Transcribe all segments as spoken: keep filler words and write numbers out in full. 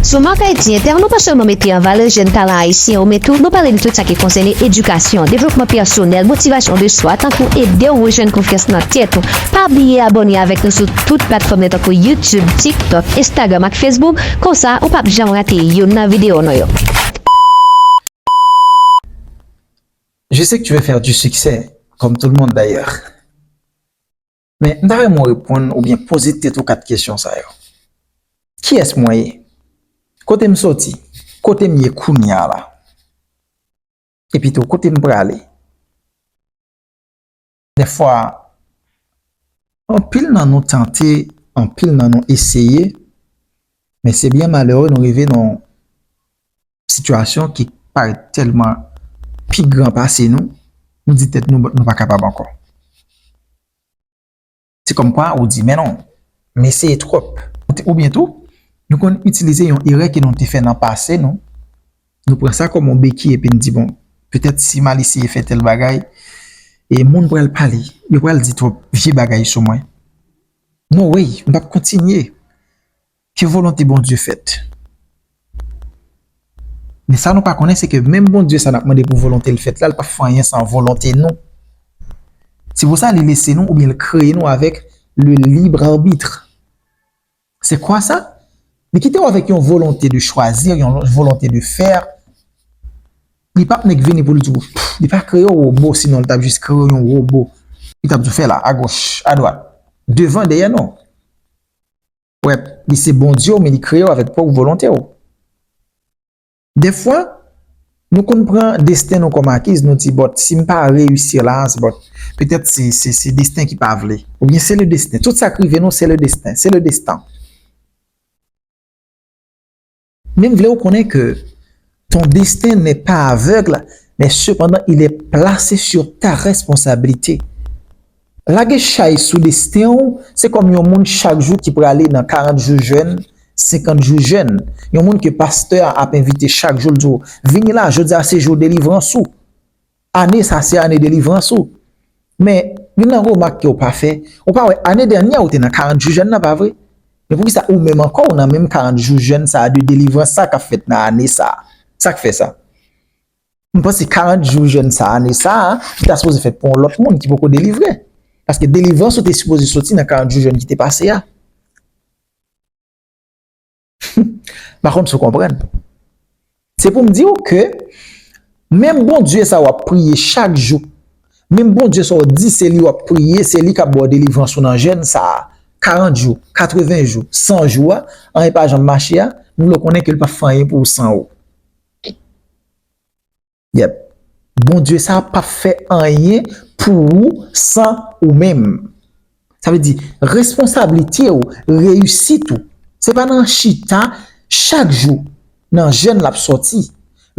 Sou Mak Ayiti Entè, nou pa sèlman mete an valè jèn talan ayisyen yo, men tou nou pale de tout sa ki konsène edikasyon, devlopman pèsonèl, motivasyon de swa, tankou ede w rejwenn konfyans nan tèt ou. Pa bliye abòne avèk nou sou tout platfòm nèt tankou YouTube, TikTok, Instagram ak Facebook, konsa ou p ap janm rate youn nan videyo nou yo. Je sais que tu veux faire du succès, comme tout le monde d'ailleurs. Men m ta renmen w reponn oubyen poze tèt ou kat kesyon sa yo. Kiyès mwen ye? Kote m soti? Kote m ye kounye a la? Epi tou, kote m prale? Dèfwa, anpil nan nou tante, anpil nan nou eseye, men se byen malere nou rive nan yon sitiyasyon ki parèt tèlman pi gran pase nou, nou di tèt nou nou pa kapab ankò. Se kòmkwa ou di, men non, m eseye twòp. Oubyen tou, nou konn itilize yon erè ke nou te fè nan pase nou. Nou pran sa kòm yon beki epi n di, bon, petèt si m al eseye fè tèl bagay, e moun pral pale, yo pral di twòp vye bagay sou mwen. No way, m p ap kontinye. Ke volonte Bondye fèt. Men sa nou pa konnen, se ke menm Bondye sa n ap mande pou volonte l fèt la, l p ap fè anyen san volonte nou. Se pou sa li lese nou oubyen l kreye nou avèk le libre arbitre. C'est quoi ça? Li kite w avèk yon volonte de choisir, yon volonte de faire. Li p ap nèk vini pou l di w, li pa kreye w wobo, sinon l t ap jis kreye w yon wobo. Li t ap di w fè la, agoch, adwat, devan, dèyè, non. Wè, li se Bondye w, men li kreye w avèk pwòp volonte w. Dèfwa, nou konn pran desten nou kòm akiz, nou di, bòt, si m pa reyisi la, se bòt, petèt se, se, se desten ki pa vle. Oubyen se le destin. Tout sa k rive nou, se le destin. Se le destin. Men m vle w konnen ke ton destin n'est pas aveugle, mais cependant il est placé sur ta responsabilité. Lage chay sou desten w, se kòm yon moun chak jou ki prale nan karant jou jèn, senkant jou jèn. Yon moun ke pastè a ap envite chak jou, l di w, vini la, jodi a se jou delivrans ou. Ane sa se ane delivrans ou. Men, youn nan remak ke w pa fè, ou pa wè ane dènyè ou te nan karant jou jèn nan, pa vre? Men poukisa ou menm ankò ou nan menm karant jou jèn sa a de delivrans sa k ap fèt nan ane sa a? Sa k fè sa? M panse karant jou jèn sa ane sa a, li ta sipoze fèt pou yon lòt moun ki poko delivre. Paske delivrans ou te sipoze soti nan karant jou jèn ki te pase a. M pa konn si w konprann. Se pou m di w ke menm Bondye sa w ap priye chak jou, menm Bondye sa w di se li w ap priye, se li k ap ba w delivrans ou nan jèn sa a, karant jou, katreven jou, san jou a, anyen pa janm mache a, m vle w konnen ke l p ap fè anyen pou ou san ou. Yep. Bondye sa p ap fè anyen pou ou san ou menm. Sa vle di, responsablite w, reyisit ou, se pa nan chita chak jou nan jèn l ap sòti.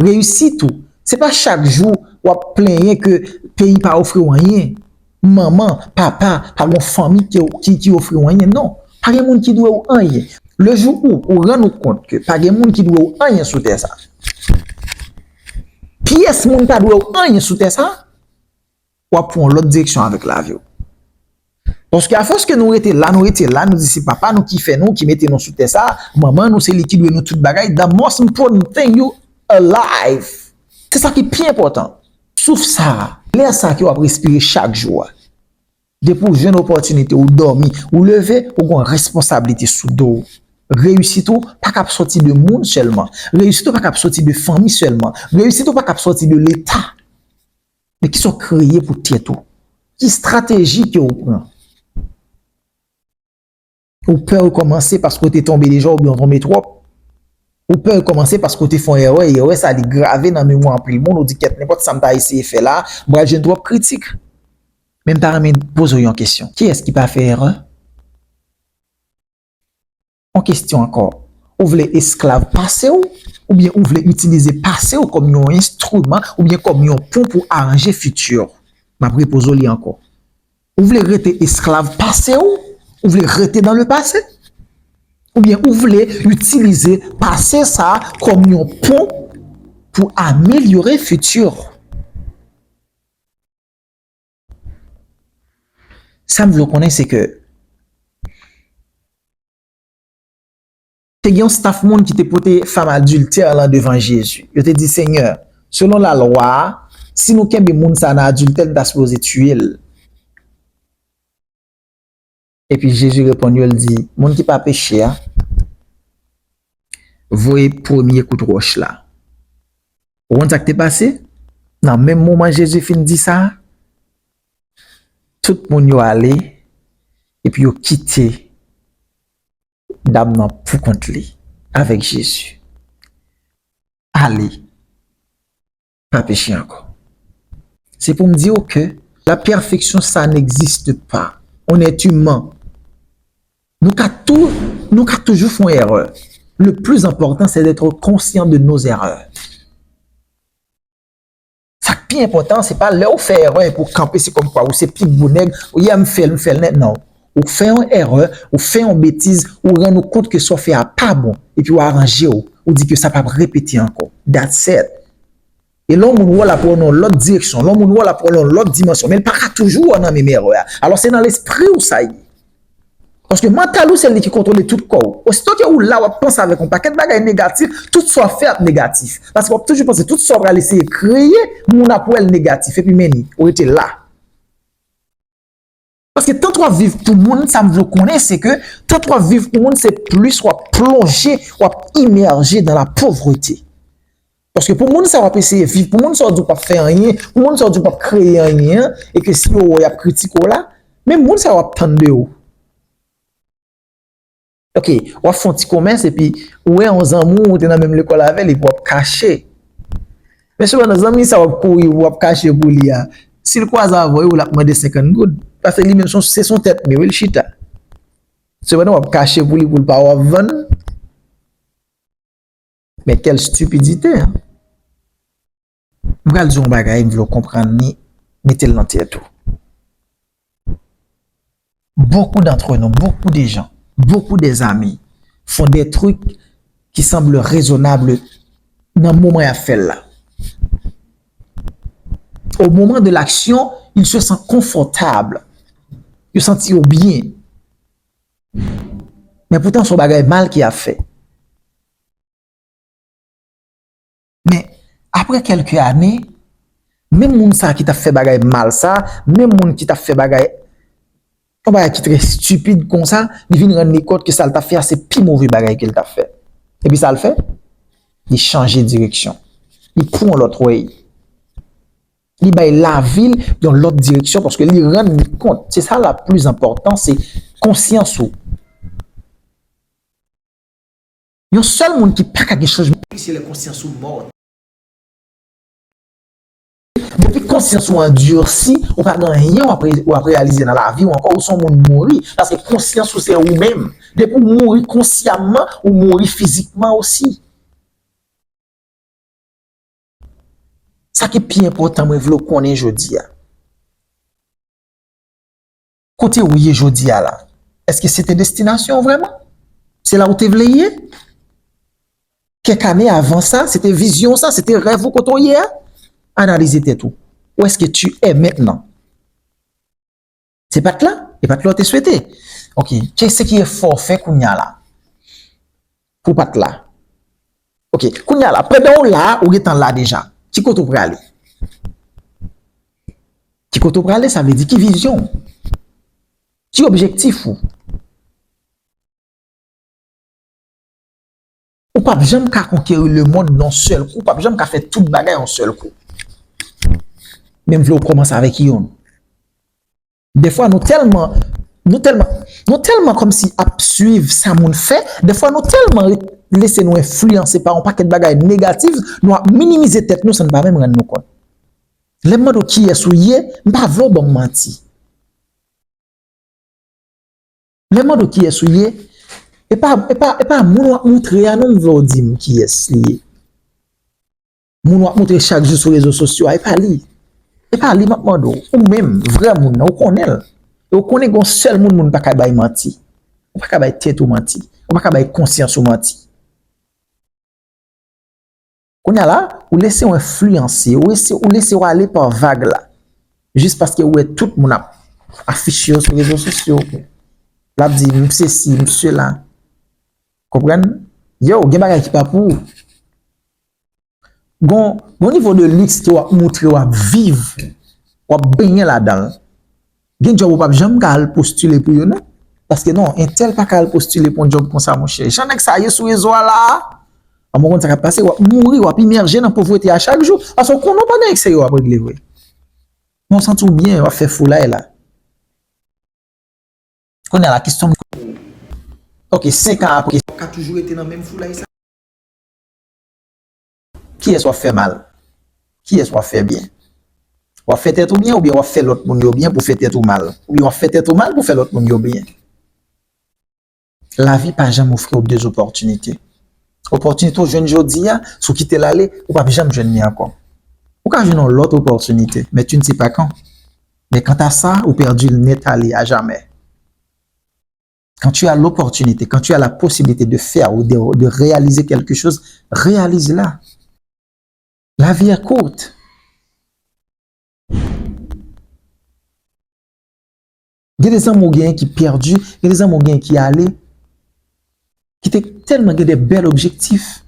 Reyisit ou, se pa chak jou w ap plenyen ke peyi pa ofri w anyen. Manman, papa, pa gen yon fanmi ki, ki, ki ofri w anyen. Non, pa gen moun ki dwe w anyen. Le jou ou, ou rann ou kont ke pa gen moun ki dwe w anyen sou tè sa, pyès moun pa dwe w anyen sou tè sa, w ap pran yon lòt direksyon avèk lavi w. Paske afòs ke nou rete la, nou rete la, nou di se papa nou ki fè nou, ki mete nou sou tè sa, manman nou se li ki dwe nou tout bagay, the most important thing you alive. Se sa ki pi enpòtan. Souf sa a, lè sa a ke w ap respire chak jou a. Depi w jwenn opòtinite, ou dòmi, ou leve, ou gen yon responsablite sou do w. Reyisit ou pa kab sòti de moun sèlman. Reyisit ou pa kab sòti de fanmi sèlman. Reyisit ou pa kab sòti de Leta. Men kisa w kreye pou tèt ou? Ki estrateji ke w pran? Ou pè rekòmanse paske w te tonbe deja oubyen w tonbe twòp? Ou pè rekòmanse paske w te fè yon erè, e erè sa li grave nan memwa anpil moun, ou di, kèt, nenpòt sa m ta eseye fè la, m pral jwenn twòp kritik. Men m ta renmen poze w yon kesyon. Kiyès ki pa fè erè? Yon kesyon ankò. Ou vle esklav pase w, oubyen ou vle itilize pase w kòm yon enstriman, oubyen kòm yon pon pou aranje fiti w? M ap repoze w li ankò. Ou vle rete esklav pase w? Ou vle rete dans le passé? Oubyen ou vle itilize pase sa a kòm yon pon pou amelyore fiti w? Sa m vle w konnen, se ke, Te gen yon staf moun ki te pote fanm adiltè lan devan Jezi. Yo te di, Senyè, selon lalwa a, si nou kenbe moun sa a nan adiltè, nou ta sipoze tiye l. Epi Jezi reponn yo, l di, moun ki pa peche a, voye premye kout wòch la. Ou konn sa k te pase? Nan menm moman Jezi fin di sa, tout moun yo ale, epi yo kite dam nan pou kont li avèk Jezi. Ale, pa peche ankò. Se pou m di w ke la perfection, ça n'existe pas. On est humain. Nou ka tou, nou ka toujou fè yon erè. Le plus important, c'est d'être conscient de nos erreurs. Sa k pi enpòtan, se pa lè w fè erè epi w kanpe, se kòmkwa ou se pi gwo nèg, ou ye m fè l, m fè l nèt, non. Ou fè yon erè, ou fè yon betiz, ou rann ou kont ke sa w fè a pa bon, epi w aranje w, ou di ke sa p ap repete ankò. That's it. E lè yon moun wè w l ap wè w nan yon lòt direksyon, lè yon moun wè w l ap wè w nan yon lòt dimansyon, men l pa ka toujou wè w nan menm erè a. Alò se nan lespri w sa ye. Paske mantal ou se li ki kontwole tout kò w. Osito ke ou la w ap panse avèk yon pakèt bagay negatif, tout sa w ap fè ap negatif. Paske w ap toujou panse tout sa w pral eseye kreye, moun ap wè l negatif. Epi men ni, ou rete la. Paske tant w ap viv pou moun, sa m vle w konnen, se ke tant w ap viv pou moun, se plis w ap plonje, w ap imèje dans la pauvreté. Paske pou moun sa w ap eseye viv, pou moun sa w di w p ap fè anyen, pou moun sa w di w p ap kreye anyen an, e ke si yo wè w y ap kritike w la, men moun sa yo ap tann de ou. Ok, w ap fè yon ti komès epi ou wè yon zanmi w, ou te nan menm lekòl avè l epi w ap kache. Men sepandan zanmi sa w ap kouri, w ap kache pou li a, si l kwaze avè w, l ap mande senkant goud. Paske li menm se yon, se yon tèt mi, wi, l chita. Sepandan w ap kache pou li pou l pa wè w ap vann. Mais quelle stupidité, hein? M pral di w yon bagay, m vle w konprann li, mete l nan tèt ou. Beaucoup d'entre nous, beaucoup de gens, beaucoup des amis font des trucs qui semblent raisonnables nan moman y ap fè l la. Au moment de l'action, ils se sentent confortables. Yo santi yo byen. Men poutan, se yon bagay mal ki ap fè. Men, apre kèlke ane, menm moun sa ki t ap fè bagay mal sa, menm moun ki t ap fè bagay, yon bagay ki trè stipid konsa, li vin rann li kont ke sa l t ap fè a se pi move bagay ke l t ap fè. Epi sa l fè? Li chanje direksyon. Li pran yon lòt way. Li bay lavi l yon lòt direksyon paske li rann li kont. Se sa la plis enpòtan, se konsyans ou. Yon sèl moun ki pa ka gen chanjman, se lè konsyans ou mò. Depi konsyans ou andisi, ou pa gen anyen w ap re-, w ap reyalize nan lavi w ankò, ou se yon moun mouri, paske konsyans ou se ou menm. Depi w mouri konsyèman, ou mouri fizikman osi. Sa ki pi enpòtan, mwen vle w konnen jodi a. Kote ou ye jodi a la? Èske se te destinasyon w vrèman? Se la ou te vle ye? Kèk ane avan sa, se te vizyon w sa, se te rèv ou kote w ye a? Analize tèt ou. Où est-ce que tu es maintenant? Se pa t la? E pa t la w te swete? Ok. Ki, se ki efò w fè kounye a la? Pou w pa t la. Ok. Kounye a la, pandan w la, ou gentan la deja. Ki kote w prale? Ki kote w prale, sa vle di ki vizyon w? Ki objektif ou? Ou p ap janm ka konkeri lemonn nan yon sèl kou, ou p ap janm ka fè tout bagay yon sèl kou. Men m vle w kòmanse avèk youn. Dèfwa nou tèlman, nou tèlman, nou tèlman kòmsi ap swiv sa moun fè, dèfwa nou tèlman re-, lese nou enfliyanse pa yon pakèt bagay negatif, nou ap minimize tèt nou san n pa menm rann nou kont. Lè m mande w kiyès ou ye, m pa vle w ban m manti. Lè m mande w kiyès ou ye, e pa, e pa, e pa moun w ap moutre a non m vle w di m kiyès li ye. Moun w ap moutre chak jou sou rezo sosyo a, e pa li. E pa li m ap mande w. Ou menm, vrè moun nan, ou konnen l. E ou konnen gen yon sèl moun moun pa ka bay manti. Ou pa ka bay tèt ou manti. Ou pa ka bay konsyans ou manti. Kounye a la, ou lese w enfliyanse, ou lese, ou lese w ale pa vag la. Jis paske ou wè tout moun ap afiche yo sou rezo sosyo. L ap di, "M sesi, m sela." Konprann? Yo, gen bagay ki pa pou ou. Gon, gon nivo de luxe ke w ap moutre, w ap viv, w ap benyen ladan l. Gen djòb ou p ap janm ka al postile pou yo, non. Paske non, entèl pa ka al postile pou yon djòb konsa, monchè. Jan nèg sa ye sou rezo a la a, a mwen konn sa k ap pase, w ap mouri, w ap imèje nan povrete a chak jou. Paske w konnen w pa nan nèg serye w ap regle vre. Men w santi w byen, w ap fè foulay la. Kounye a la, kesyon m. Ok, senk an apre, w ka toujou rete nan menm foulay sa? Kiyès w ap fè mal? Kiyès w ap fè byen? W ap fè tèt ou byen oubyen w ap fè lòt moun yo byen pou fè tèt ou mal? Oubyen w ap fè tèt ou mal pou fè lòt moun yo byen? Lavi pa janm ofri w de opòtinite. Opòtinite w jwenn jodi a, si w kite l ale, ou p ap janm jwenn li ankò. Ou ka jwenn yon lòt opòtinite, mais tu ne sais pas quand. Mais quant à ça, ou pèdi l nèt ale a jamè. Quand tu as l'opportunité, quand tu as la possibilité de faire ou de, de réaliser quelque chose, réalise-la. La vie est courte. Gen de zanmi w genyen ki pèdi, gen de zanmi w genyen ki ale, ki te tèlman gen de bèl objektif,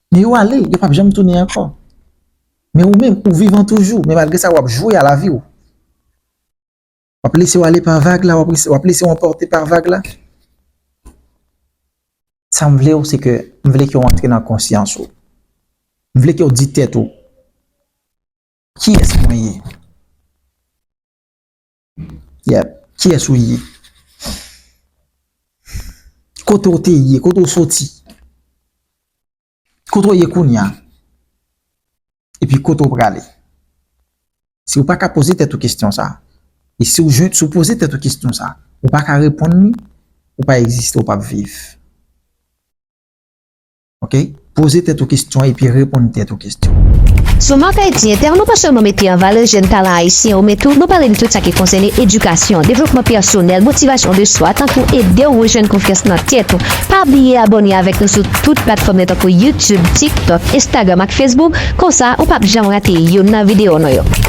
men yo ale, yo p ap janm tounen ankò. Men ou menm, ou vivan toujou, men malgre sa, w ap jwe a lavi w. W ap lese w ale pa vag la, w ap lese, w ap lese w anpòte pa vag la. Sa m vle w, se ke m vle ke w antre nan konsyans ou. M vle ke w di tèt ou, kiyès mwen ye? Yep. Kiyès ou ye? Kote w te ye? Kote w soti? Kote w ye kounye a? Epi kote w prale? Si w pa ka poze tèt ou kesyon sa, e si w jwenn, si w poze tèt ou kesyon sa, ou pa ka reponn li, ou pa egziste, ou p ap viv. Ok? Poze tèt ou kesyon epi reponn tèt ou kesyon. Sou Marc Haïti Inter, nou pa sèlman mete an valè jèn talan ayisyen yo, men tou, nou pale de tout sa ki konsène edikasyon, devlopman pèsonèl, motivasyon de swa, tankou ede w rejwenn konfyans nan tèt ou. Pa bliye abòne avèk nou sou tout platfòm yo tankou YouTube, TikTok, Instagram ak Facebook. Konsa, ou p ap janm rate youn nan videyo nou yo.